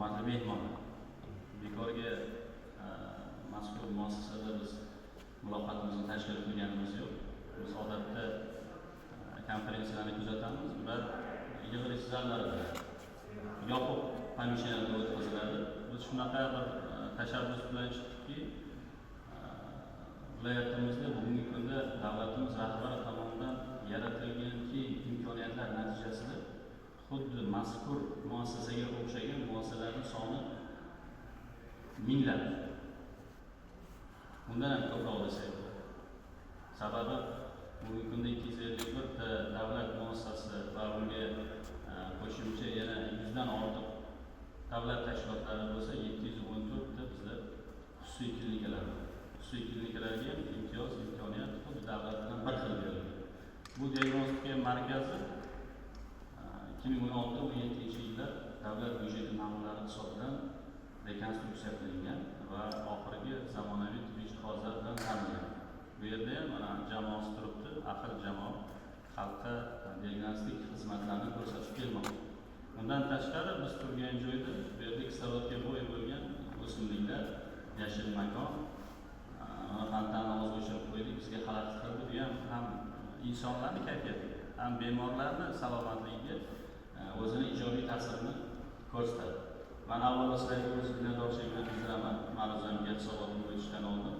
Hurmatli mehmonlar, bekorga mazkur muassasada biz muloqotimizni tashkil qilganimiz yo'q. Biz odatda konferensiyalarni kuzatamiz, ular yig'ilish zallarida, yopiq pomesheniyalarda o'tkaziladi. Biz shunaqa bir tashabbus bilan chiqdikki, viloyatimizda bugungi kunda davlatimiz rahbari tomonidan yaratilgan keng imkoniyatlar natijasida xuddi mazkur muassasaga o'xshagan muassasalarning soni minglab, undan ham ko'proq desak bo'ladi. Sababi bugungi kunda 251 ta davlat muassasasi va unga qo'shimcha yana 100 dan ortiq davlat tashkilotlari bo'lsa, 714 ta bizda xususiy klinikalar bor. Xususiy klinikalarga ham imtiyoz, imkoniyat xuddi davlat bilan bir xil berilgan. Bu diagnostika markazi 2016-17 yillar davlat byudjeti mablag'lari hisobidan rekonstruksiya qilingan va oxirgi zamonaviy tibbiy jihozlar bilan ta'minlangan. Bu yerda ham mana jamoasi turibdi, ahil jamoa xalqqa diagnostik xizmatlarni ko'rsatib kelmoqda. Undan tashqari biz turgan joyda bu yerda kislorodga boy bo'lgan o'simliklar, yashil makon, mana fontanni hozir o'chirib qo'ydik, bizga xalaqit qildi. Bu ham insonlarni kayfiyatiga, ham bemorlarni salomatligiga o'zini ijobiy ta'sirini ko'rsatadi. Man avvalo sizlarga o'z minnatdorchiligimni bildiraman. Ma'ruzamga hisobotimni o'tishdan oldin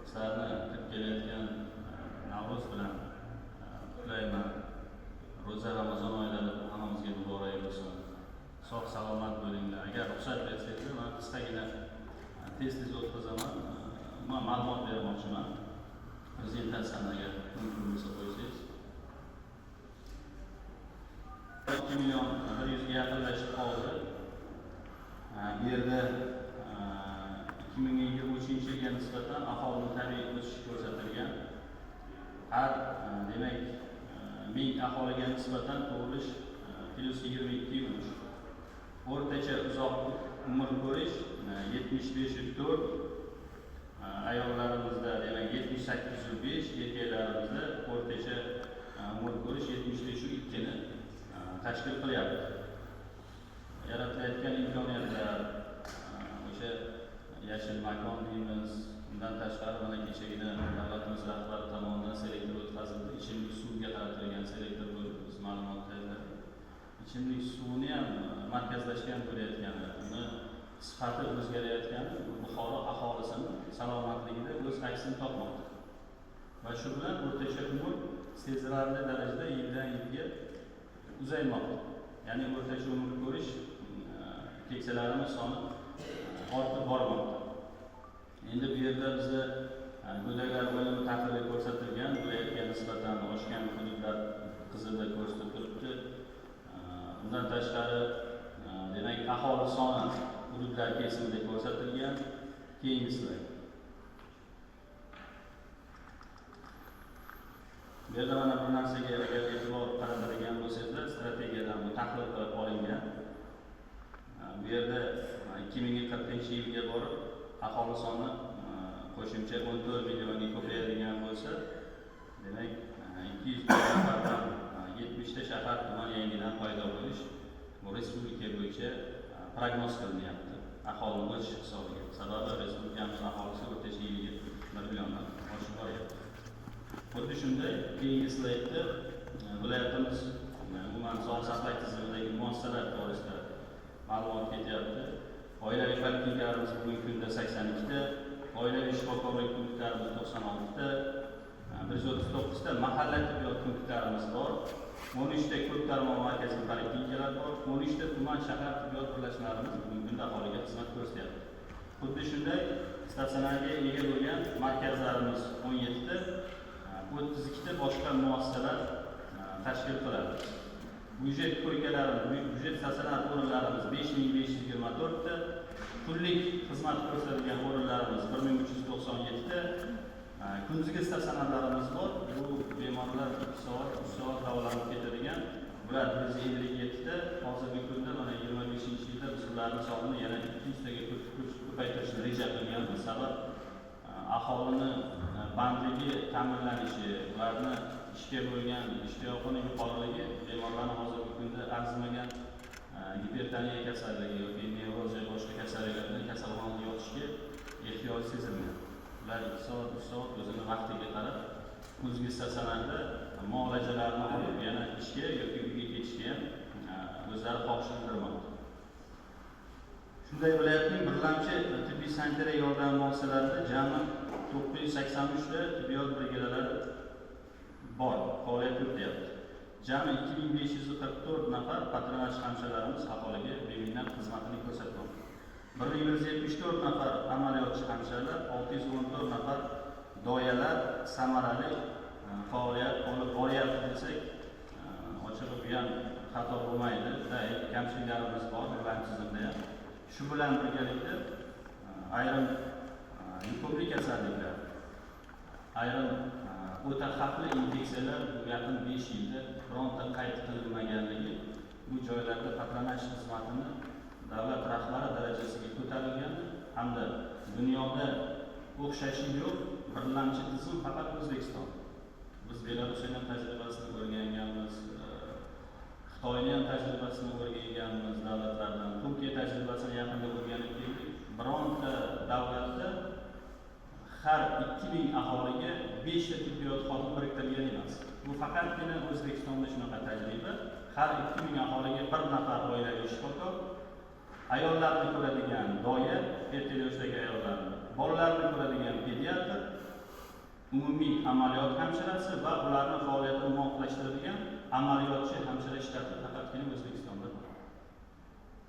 sizlarni kirib kelayotgan Navro'z bilan qutlayman. Ro'za Ramazon oylari hammamizga muborak bo'lsin. Sog' salomat bo'linglar. Agar ruxsat bersangizlar, man qisqagina tez-tez o'tkazaman. Man ma'lumot bermoqchiman. Prezentatsiyani agar mumkin bo'lsa qo'ysangiz. 2 million 100 ga yaqinlashib qoldi. Bu yerda 2023 yilga nisbatan aholini tabiiy o'sishi ko'rsatilgan. Har demak 1000 aholiga nisbatan tug'ilish plus 22,3. O'rtacha uzoq umr ko'rish 75,4. Ayollarimizda demak 78,5, erkaklarimizda o'rtacha umr ko'rish 75,2 ni tashkil qilyapti. Yaratilayotgan imkoniyatlar, o'sha yashil makon deymiz. Undan tashqari mana kechagina davlatimiz rahbari tomonidan selektor o'tkazildi. Ichimlik suviga qaratilgan selektor bo'lib biz ma'lumot tayyorladik. Ichimlik suvini ham markazlashgan bo'layotgani, uni sifati o'zgarayotgani Buxoro aholisini salomatligida o'z aksini topmoqda. Va shu bilan o'rtacha umr sezilarli darajada yildan yilga uzaymoqda. Ya'ni o'rtacha umr ko'rish keksalarimiz soni ortib bormoqda. Endi bu yerda bizda go'daklar o'limi tahlili ko'rsatilgan, viloyatga nisbatan oshgan hududlar qizilda ko'rsatib turibdi. Undan tashqari demak aholi soni hududlar kesimida ko'rsatilgan. Keyingi slayd. Bu yerda mana bir narsaga agar e'tibor qaratadigan bo'lsangizlar, strategiyadan bu tahlil qilib olingan. Bu yerda 2040-yilga borib aholi soni qo'shimcha 14 millionga ko'payadigan bo'lsa, demak 200 nafardan 70 ta shahar tuman yangidan paydo bo'lish bu respublika bo'yicha prognoz qilinyapti aholini o'sishi hisobiga. Sababi respublikamiz aholisi o'rtacha yiliga 1 milliondan oshib boryapti. Xuddi shunday keyingi slaydda viloyatimiz umuman sog'liqni saqlash tizimidagi muassasalar to'g'risida ma'lumot ketyapti. Oilaviy poliklinikalarimiz bugungi kunda 82 ta, oilaviy shifokorlik punktlarimiz 96 ta, 139 ta mahalla tibbiyot punktlarimiz bor, 13 ta ko'p tarmoq markaziy poliklinikalar bor, 13 ta tuman shahar tibbiyot birlashmalarimiz bugungi kunda aholiga xizmat ko'rsatyapti. Xuddi shunday statsionarga ega bo'lgan markazlarimiz 17 ta, 32 ta boshqa muassasalar tashkil qiladi. Byudjet koykalarimiz, byudjet statsionar o'rinlarimiz 5524 ta, pullik xizmat ko'rsatadigan o'rinlarimiz 1397 ta, kunduzgi statsionarlarimiz bor. Bu bemorlar 2 soat, 3 soat davolanib ketadigan. Bular 157 ta. Hozirgi kunda mana 25-yilda biz ularning sonini yana 200 taga ko'paytirishni reja qilganmiz. Sabab aholini bandligi ta'minlanishi, ularni ishga bo'lgan ishtiyoqini yuqoriligi bemorlarni hozirgi kunda arzimagan gipertoniya kasalligi yoki nevroz. Ular 2 soat, 3 soat o'zini vaqtiga qarab kuzgi statsionarda muolajalarni olib, yana ishga yoki uyga ketishga ham o'zlari xohish bildirmoqda. Shunday viloyatning birlamchi tibbiy sanitariya yordam muassasalarida jami 983 ta tibbiyot brigadalari bor, faoliyat yurityapti. Jami 2544 nafar patronaj hamshiralarimiz aholiga beminnat xizmatini ko'rsatmoqda. 1174 nafar amaliyotchi hamshiralar, 614 nafar doyalar samarali faoliyat olib boryapti desak, ochig'i bu ham xato bo'lmaydi. Kamchiliklarimiz bor birlamchi tizimda ham. Shu bilan birgalikda ayrim yuqumli kasalliklar, ayrim o'ta xavfli infeksiyalar bu yaqin 5 yilda bironta qayd qilinmaganligi bu joylarda patronaj xizmatini davlat rahbari darajasiga ko'tarilgani hamda dunyoda o'xshashi yo'q birlamchi tizim faqat O'zbekiston. Biz Belarusning ham tajribasini o'rganganmiz, Xitoyni ham tajribasini o'rganganmiz davlatlardan, Turkiya tajribasini yaqinda o'rganib keldik. Bironta davlatda har 2000 aholiga 5 ta tibbiyot xodimi biriktirilgan emas. Bu faqatgina O'zbekistonda shunaqa tajriba. Har 2000 aholiga bir nafar oilaviy shifokor, ayollarni ko'radigan doya, erta yoshdagi ayollarni, bolalarni ko'radigan pediatr, umumiy amaliyot hamshirasi va ularni faoliyatini muvofiqlashtiradigan amaliyotchi hamshira shtati faqatgina O'zbekistonda bor.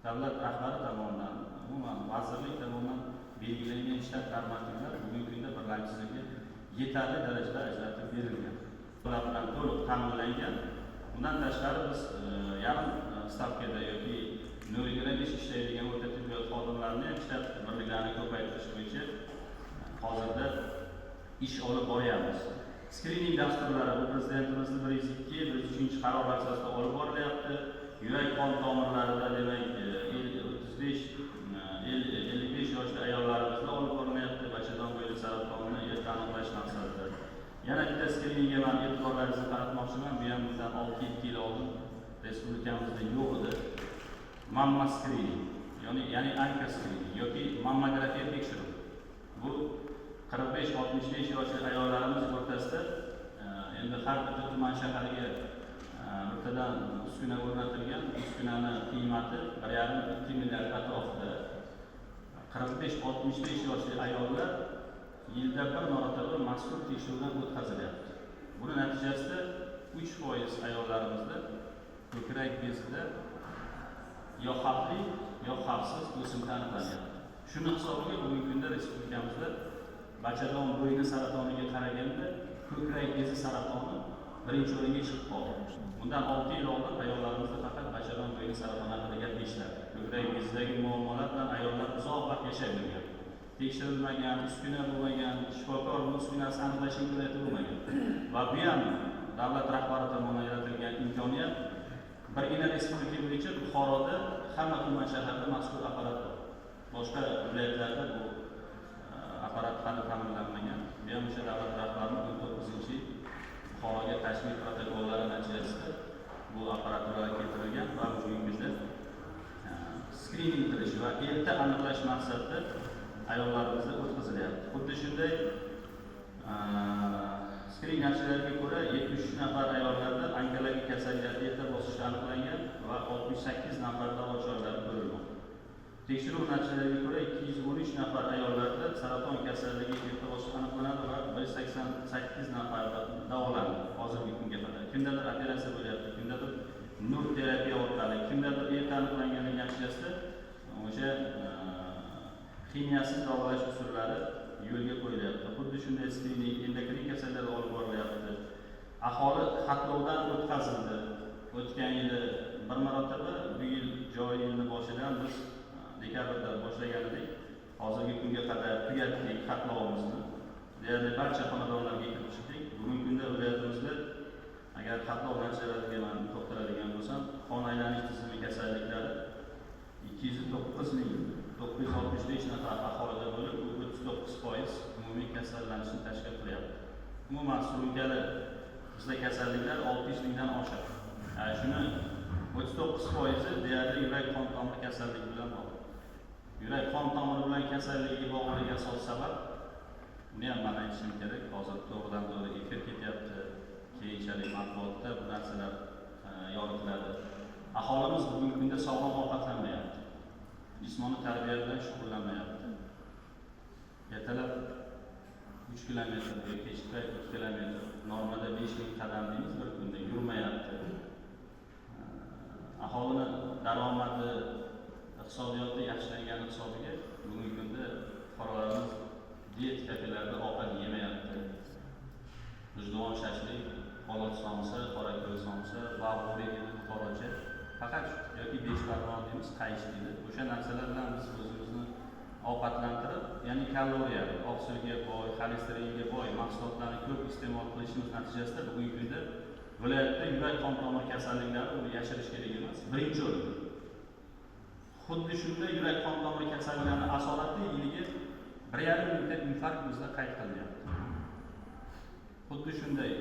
Davlat rahbari tomonidan, umuman vazirlik tomonidan belgilangan shtat normativlar bugungi kunda birlamchi tizimga yetarli darajada ajratib berilgan. Ular bilan to'liq ta'minlangan. Bundan tashqari biz yarim stavkada yoki 0,5 ishlaydigan o'rta tibbiyot xodimlarini ham shtat birliklarini ko'paytirish bo'yicha hozirda ish olib boryapmiz. Skrining dasturlari bu prezidentimizning 102, 103 qarorlar asosida olib borilyapti. Yurak qon tomirlarida demak 35, 55 yoshli ayollarimizda olib borilyapti bachadon bo'yni saratonini erta aniqlash maqsadida. Yana bitta skriningga man e'tiborlaringizni qaratmoqchiman. Bu ham bundan 6-7 yil oldin respublikamizda yo'q edi. Mamma skrining, ya'ni anka skrining yoki mammografiya tekshiruvi. Bu 45-65 yoshli ayollarimiz o'rtasida endi har bitta tuman shaharga bittadan uskuna o'rnatilgan. Uskunani qiymati 1,5-2 milliard atrofida. 45-65 yoshli ayollar yilda bir marotaba mazkur tekshiruvdan o'tkazilyapti. Buni natijasida 3% ayollarimizda ko'krak bezida yo xavfli, yo xavfsiz o'simta aniqlanyapti. Shuni hisobiga bugungi kunda respublikamizda bachadon bo'yni saratoniga qaraganda ko'krak bezi saratoni birinchi o'ringa chiqib qoldi. Bundan 6 yil oldin ayollarimizda faqat bachadon bo'yni saratoni haqida gap eshitiladi. Ko'krak bezidagi muammolar bilan ayollar uzoq vaqt yashab yurgan. Tekshirilmagan, uskuna bo'lmagan, shifokor bu uskunasi aniqlash imkoniyati bo'lmagan. Va bu ham davlat rahbari tomonidan yaratilgan imkoniyat. Birgina respublika bo'yicha Buxoroda hamma tuman shaharda mazkur apparat bor. Boshqa viloyatlarda bu apparat hali ta'minlanmagan. Bu ham o'sha davlat rahbarining 19 Buxoroga tashrif protokollari natijasida bu apparaturalar keltirilgan va bugungi kunda skrining qilish va erta aniqlash maqsadida ayollarimizda o'tkazilyapti. Xuddi shunday skrining natijalariga ko'ra 73 nafar ayollarda onkologik kasalliklar erta bosqichda aniqlangan va 68 nafar davo choralari ko'rilmoqda. Tekshiruv natijalariga ko'ra 213 nafar ayollarda saraton kasalligi erta bosqichda aniqlanadi va 188 nafar davolandi hozirgi kunga qadar. Kimdadir operatsiya bo'lyapti, kimdadir nur terapiya orqali, kimdadir erta aniqlanganligi natijasida o'sha ximiyasiz davolash usullari yo'lga qo'yilyapti. Xuddi shunday skrining endokrin kasalliklar olib borilyapti. Aholi xatlovdan o'tkazildi. O'tgan yili bir marotaba, bu yil joriy yilni boshidan biz dekabrda boshlagan edik. Hozirgi kunga qadar tugatdik xatlovimizni. Deyarli barcha xonadonlarga kirib chiqdik. Bugungi kunda viloyatimizda agar xatlov natijalariga man to'xtaladigan bo'lsam, qon aylanish tizimi kasalliklari 209 965 nafar aholida bo'lib, bu 39% umumiy kasallanishni tashkil qilyapti. Umuman surunkali bizda kasalliklar 600 mingdan oshadi. Shuni 39%i deyarli yurak qon tomir kasalligi bilan bog'liq. Yurak qon tomiri bilan kasalligiga bog'liq asosiy sabab Buni ham man aytishim kerak, hozir to'g'ridan to'g'ri efir ketyapti, keyinchalik matbuotda bu narsalar yoritiladi. Aholimiz bugungi kunda sog'lom ovqatlanmayapti, jismoniy tarbiya bilan shug'ullanmayapti. Ertalab 3 kilometr yoki kechki payt 2 kilometr, normada 5000 qadam deymiz bir kunda yurmayapti. Aholini daromadi, iqtisodiyoti yaxshilangani hisobiga bugungi kunda fuqarolarimiz diyet kafelarida ovqat yemayapti. G'ijduvon shashlik, Polot somsa, qorako'l somsa, bag'uri deydi buxorocha, faqat yoki beshbarmoq deymiz, qayish deydi. O'sha narsalar bilan biz o'zimizni ovqatlantirib, ya'ni kaloriya, oqsilga boy, xolesteringa boy mahsulotlarni ko'p iste'mol qilishimiz natijasida bugungi kunda viloyatda yurak qon tomir kasalliklari, uni yashirish kerak emas, birinchi o'rinda. Xuddi shunda yurak qon tomir kasalliklari asorati yiliga 1,5 mingta infarkt bizda qayd qilinyapti. Xuddi shunday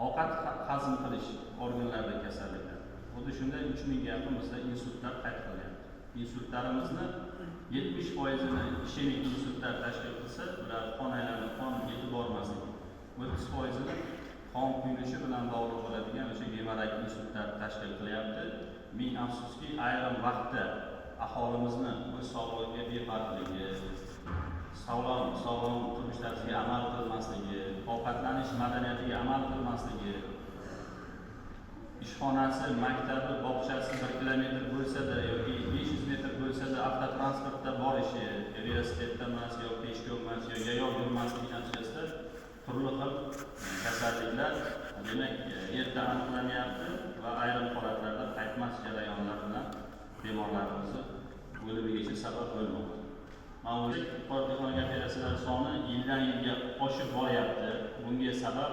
ovqat hazm qilish organlarida kasalliklar. Xuddi shunday 3000 ga yaqin bizda insultlar qayd qilinyapti. Insultlarimizni 70%ini ishemik insultlar tashkil qilsa, ular qon aylanib, qon yetib bormasligi, 30%ini qon quyilishi bilan bog'liq bo'ladigan o'sha gemorragik insultlar tashkil qilyapti. Ming afsuski, ayrim vaqtda aholimizni o'z sog'lig'iga befarqligi, sog'lom turmush tarziga amal qilmasligi, ovqatlanish madaniyatiga amal qilmasligi, ishxonasi, maktabi, bog'chasi 1 kilometr bo'lsa-da yoki 500 metr bo'lsa-da avtotransportda borishi, velosipedda emas yo peshkom emas yo yayov yurmasligi natijasida turli xil kasalliklar, demak, erta aniqlanyapti va ayrim holatlarda qaytmas jarayonlar bilan bemorlarimizni o'limigacha sabab bo'lmoqda. Mana bu texnologiya operatsiyalari soni yildan yilga oshib boryapti. Bunga sabab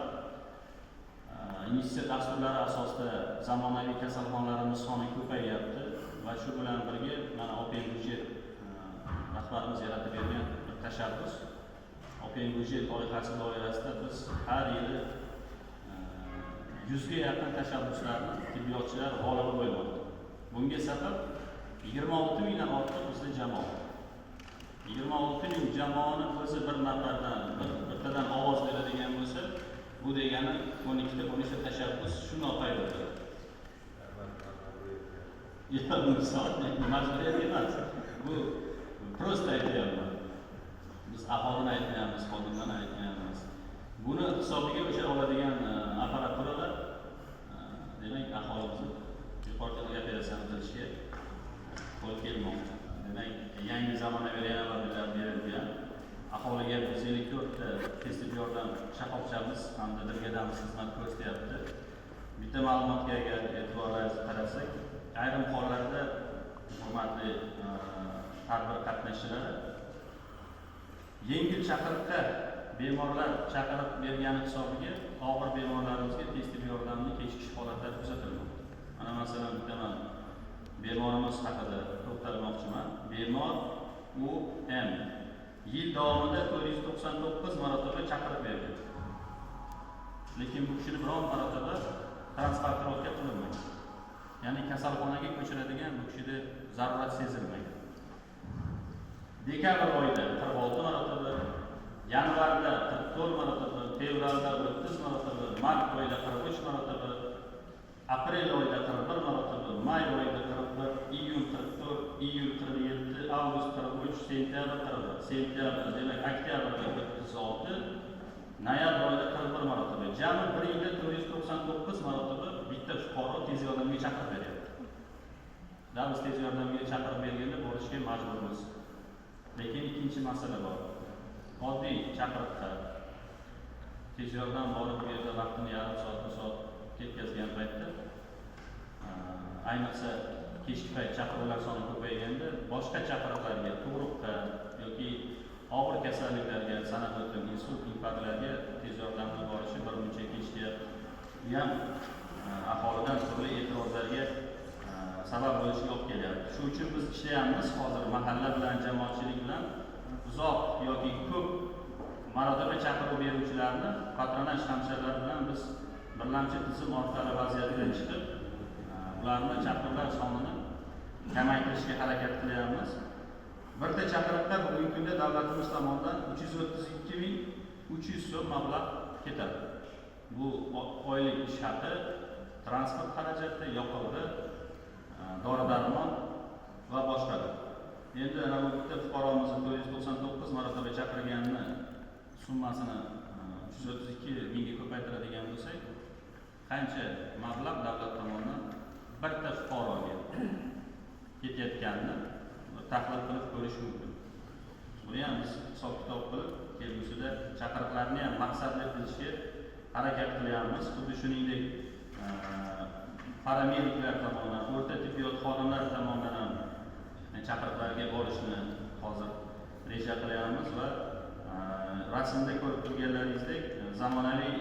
investitsiya dasturlari asosida zamonaviy kasalxonalarimiz soni ko'payyapti va shu bilan birga mana Open budjet rahbarimiz yaratib bergan bir tashabbus. Open budjet loyihasi doirasida biz har yili 100 ga yaqin tashabbuslarni tibbiyotchilar g'olibi bo'lmoqda. Bunga sabab 26 mingdan ortiq bizda jamoa. 26 ming jamoani o'zi bir nafardan, bittadan ovoz beradigan bo'lsa, bu degani 12 ta, 13 ta tashabbus shundoq paydo bo'ladi. Yo'q, misol, majburiyat emas. Bu просто aytyapman. Biz aholini aytmayapmiz, xodimlarni aytmayapmiz. Buni hisobiga o'sha oladigan apparaturalar, demak, aholimizni yuqori texnologiya operatsiyani qilishga qo'l kelmoqda. Demak, yangi zamonaviy reanimobillar berilgan. Aholiga 154 ta tez tibbiy yordam shoxobchamiz hamda brigadamiz xizmat ko'rsatyapti. Bitta ma'lumotga agar e'tiborlaringizni qaratsak, ayrim hollarda, hurmatli tadbir qatnashchilari, yengil chaqiriqqa bemorlar chaqiriq bergani hisobiga og'ir bemorlarimizga tez tibbiy yordamni kechikish holatlari kuzatilmoqda. Mana masalan, bitta man bemorimiz haqida to'xtalmoqchiman. Bemor UM yil davomida 499 marotaba chaqiriq bergan. Lekin bu kishini biron marotaba транспортировка qilinmagan. Ya'ni kasalxonaga ko'chiradigan bu kishida zarurat sezilmagan. Dekabr oyida 46 marotaba, yanvarda 44 marotaba, fevralda 30 marotaba, mart oyida 43 marotaba, aprel oyida 41 marotaba, may oyida 41, iyun 44, iyul 47, avgust 43, sentyabr 41, sentyabr, demak, oktyabrda 36, noyabr oyida 41 marotaba. Jami bir yilda 499 marotaba bitta fuqaro tez yordamga chaqirib beryapti. Da biz tez yordamga chaqirib berganda borishga majburmiz. Lekin ikkinchi masala bor. Oddiy chaqiriqda tez yordam borib bu yerda vaqtini yarim soat, bir soat ketkazgan paytda, ayniqsa kechki payt chaqiruvlar soni ko'payganda boshqa chaqiriqlarga, tug'ruqqa yoki og'ir kasalliklarga, sanab o'tdim, insult, infarktlarga tez yordamni borishi bir muncha kechikyapti. Bu ham aholidan turli e'tirozlarga sabab bo'lishiga olib kelyapti. Shu uchun biz ishlayapmiz hozir mahalla bilan, jamoatchilik bilan uzoq yoki ko'p marotaba chaqiruv beruvchilarni patronaj hamshiralari bilan biz birlamchi tizim orqali vaziyatdan chiqib, ularni chaqiruvlar sonini kamaytirishga harakat qilyapmiz. Birta chaqiriqda bugungi kunda davlatimiz tomonidan 332 300 so'm mablag' ketadi. Bu oylik ish haqi, transport xarajati, yoqilg'i, dori darmon va boshqalar. Endi ana bu bitta fuqaromizni 499 marotaba chaqirganini summasini 332 mingga ko'paytiradigan bo'lsak, qancha mablag' davlat tomonidan bitta fuqaroga ketayotganini tahlil qilib ko'rish mumkin. Buni ham biz hisob kitob qilib, kelgusida chaqiriqlarni ham maqsadli qilishga harakat qilyapmiz. Xuddi shuningdek, paramediklar tomonidan, o'rta tibbiyot xodimlari tomonidan ham chaqiriqlarga borishni hozir reja qilyapmiz va rasmda ko'rib turganlaringizdek, zamonaviy,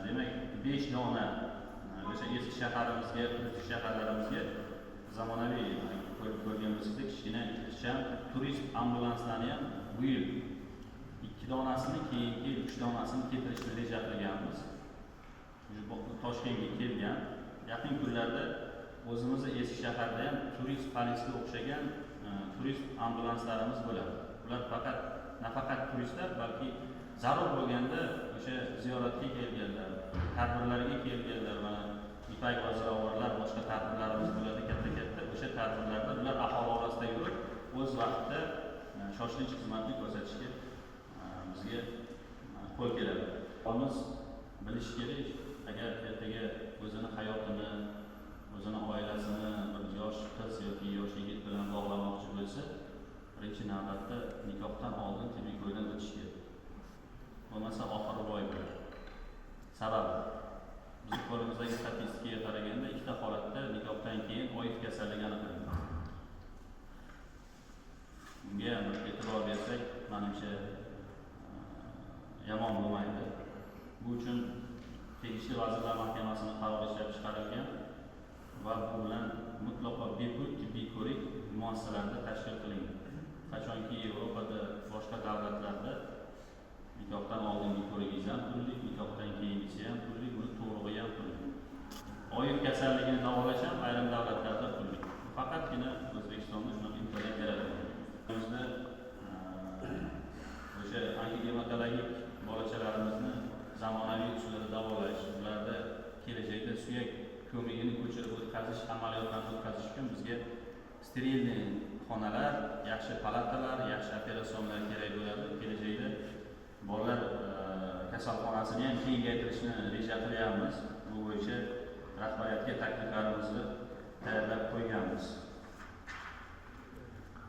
demak, besh dona o'sha eski shaharimizga, turistik shaharlarimizga zamonaviy, ko'rib ko'rgan bo'lsangiz, kichkina ixcham turist ambulanslarni ham bu yil ikki donasini, keyingi yil uch donasini keltirishni reja qilganmiz. Уже Toshkentga kelgan. Yaqin kunlarda o'zimizni eski shaharda ham turist polisga o'xshagan turist ambulanslarimiz bo'ladi. Ular faqat nafaqat turistlar, balki zarur bo'lganda o'sha ziyoratga kelganlar, tadbirlarga kelganlar, mana Ipak va zirovorlar, boshqa tadbirlarimiz bo'ladi katta katta o'sha tadbirlarda ular aholi orasida yurib, o'z vaqtida shoshilinch xizmatni ko'rsatishga bizga qo'l keladi. Biz bilish kerak, agar ertaga o'zini hayotini, o'zini oilasini bir yosh qiz yoki yosh yigit bilan bog'lamoqchi bo'lsa, birinchi navbatda nikohdan oldin tibbiy ko'rikdan o'tish kerak. Bo'lmasa oxiri voy bo'ladi. Sababi, bizni qo'limizdagi statistikaga qaraganda, ikkita holatda nikohdan keyin OIV kasalligi aniqlangan. Bunga ham bir e'tibor bersak, manimcha, yomon bo'lmaydi. Bu uchun tegishli Vazirlar Mahkamasini qarori ishlab chiqarilgan va bu bilan mutlaqo bepul tibbiy ko'rik muassasalarida tashkil qilingan. Qachonki Yevropada, boshqa davlatlarda nikohdan oldingi ko'rigingiz ham pullik, nikohdan keyingisi ham pullik, uni tug'rug'i ham pullik. OIV kasalligini davolash ham ayrim davlatlarda pullik. Faqatgina O'zbekistonda shunaqa imkoniyat yaratilgan. Bizda o'sha onkogematologik bolachalarimizni zamonaviy usulda davolash, ularda kelajakda suyak ko'migini ko'chirib o'tkazish amaliyotlarini o'tkazish uchun bizga стерильный xonalar, yaxshi palatalar, yaxshi operatsionlar kerak bo'ladi. Kelajakda bolalar kasalxonasini ham kengaytirishni reja qilyapmiz. Bu bo'yicha rahbariyatga takliflarimizni tayyorlab qo'yganmiz.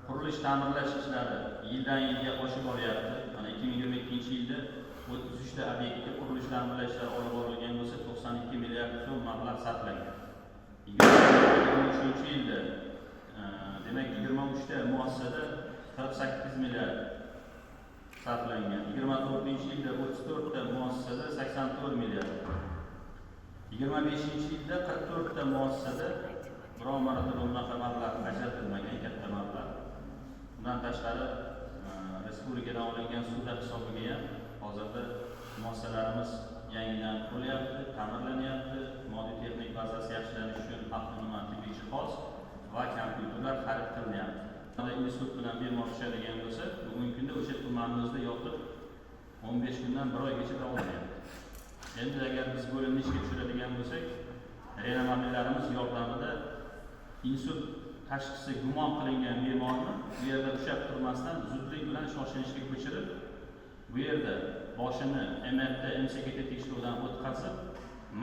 Qurilish ta'mirlash ishlari yildan yilga oshib boryapti. Mana, 2022-yilda 33 ta obyektga qurilish ta'mirlash ishlari olib borilgan bo'lsa, 92 milliard so'm mablag' sarflangan. 2023-yilda, demak, 23 ta muassasada 48 milliard sarflangan. 24-yilda 34 ta muassasada 84 milliard. 25-yilda 44 ta muassasada. Biron marotaba bunaqa mablag' ajratilmagan, katta mablag'. Bundan tashqari, respublikadan olingan ssuda hisobiga ham hozirda muassasalarimiz yangidan qurilyapti, ta'mirlanyapti. Moddiy texnik bazasi yaxshilanishi uchun nima, tibbiy jihoz va kompyuterlar xarid qilinyapti. Insult bilan bemor tushadigan bo'lsa, bugungi kunda o'sha tumanni o'zida yotib, 15 kundan bir oygacha davolanyapti. Endi agar biz bo'limni ishga tushiradigan bo'lsak, reanimobillarimiz yordamida insult tashxisi gumon qilingan bemorni bu yerda ushlab turmasdan, zudlik bilan shoshilinchga ko'chirib, bu yerda boshini MRT, MSKT tekshiruvidan o'tkazib,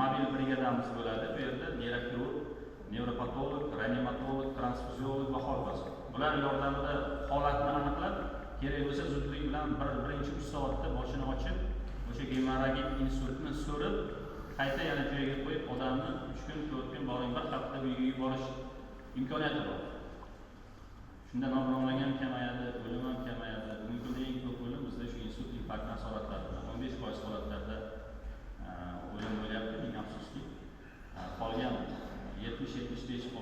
mobil brigadamiz bo'ladi. Bu yerda neyroxirurg, nevropatolog, reanimatolog, transfuziolog va hokazo. Bular yordamida holatni aniqlab, kerak bo'lsa zudlik bilan birinchi 3 soatda boshini ochib, o'sha gemorragik insultni so'rib, qayta yana joyiga qo'yib, odamni 3 kun, 4 kun, boring, bir hafta uyiga yuborish imkoniyati bor. Shunda nogironlik ham kamayadi, o'lim ham kamayadi. Bugungi kunda eng ko'p o'lim bizda shu insult, infarkt asoratlari bilan 15% holatlarda o'lim bo'lyapti, ming afsuski. Qolgan 70-75%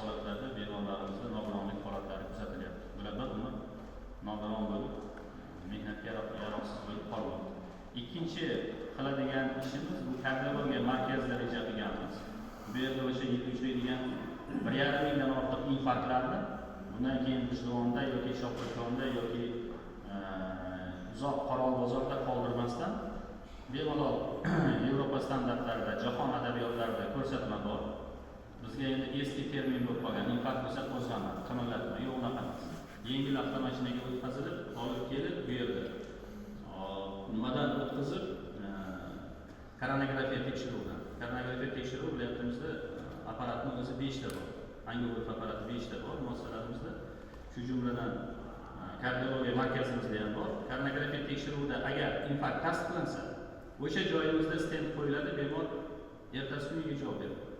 holatlarda bemorlarimizda nogironlik holatlari kuzatilyapti. Bular bir umr nogiron bo'lib, mehnatga yaroqsiz bo'lib qolmoqda. Ikkinchi qiladigan ishimiz, bu kardiologiya markazida reja qilganmiz. Bu yerda o'sha yilda uchraydigan 1,5 mingdan ortiq infarktlarni Bundan keyin G'ijduvonda yoki Shohpo'stonda yoki uzoq Qoralbozorda qoldirmasdan, bemalol Yevropa standartlarida, jahon adabiyotlarida ko'rsatma bor. Bizga endi eski termin bo'lib qolgan: infarkt bo'lsa, qo'zg'ama, qimirlatma. Yo'q, unaqa emas. Yengil avtomashinaga o'tkazilib, olib kelib, bu yerda nimadan o'tkazib, koronarografiya tekshiruvidan. Koronarografiya tekshiruvi, viloyatimizda apparatni o'zi beshta bor, angiograf apparati beshta bor muassasalarimizda, shu jumladan kardiologiya markazimizda ham bor. Koronarografiya tekshiruvida agar infarkt tasdiqlansa, o'sha joyimizda stent qo'yiladi, bemor ertasi kuni uyga javob beradi.